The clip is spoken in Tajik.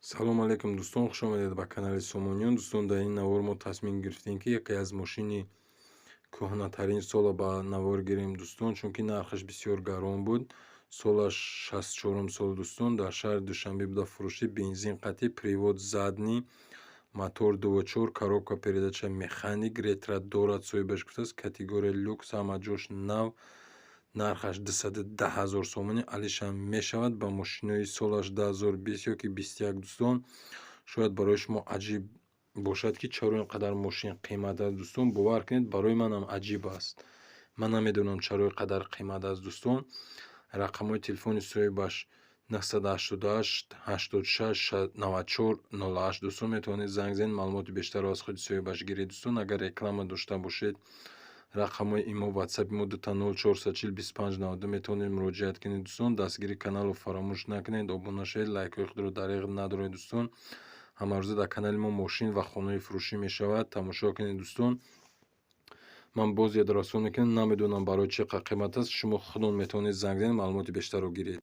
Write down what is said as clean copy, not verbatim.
Салом алейкум, дӯстон, хуш омадед ба канали Сомониён. Дӯстон, дар ин навор мо тасмим гирифтем, ки яке аз мошини кӯҳнатарин сола ба навор гирем, дӯстон, чунки нархаш бисёр гарон буд. Солаш 64-ум сол, дӯстон, дар шаҳри Душанбе буда фурӯшӣ. Бензин қатъи, привод задний, мотор 2.4, коробка передача механик, ретро дорад, соҳибаш гуфтааст, категория люкс, ҳама ҷош нав. Нархаш 210 000 сомонӣ, алишам мешавад ба мошинои солаш 2020 ёки 21. Дӯстон, шояд барои шумо аҷиб бошад, ки чаро ин қадар мошин қимат аст. Дӯстон, бовар кунед, барои манам аҷиб аст. Ман намедонам, чаро ин қадар қимат аст. Дӯстон, рақамҳои телефони соҳибаш 988 86 94 08. Дӯстон, метавонед занг занед, маълумоти бештарро аз худи соҳибаш гиред. Дӯстон, агар реклама дошта бошед, рақамҳои имо, ватсапи мо 00 440 25 92, метавонед муроҷиат кунед. Дӯстон, дастгири каналро фаромӯш накунед, обуна шавед, лайкҳои худро дареғ надоред. Дӯстон, ҳамарӯза дар канали мо мошин ва хонаҳои фурӯшӣ мешавад, тамошо кунед. Дӯстон, ман боз ёдрасонӣ мекунам, намедонам, барои чӣ қимат аст. Шумо худон метавонед занг занед, маълумоти бештарро гиред.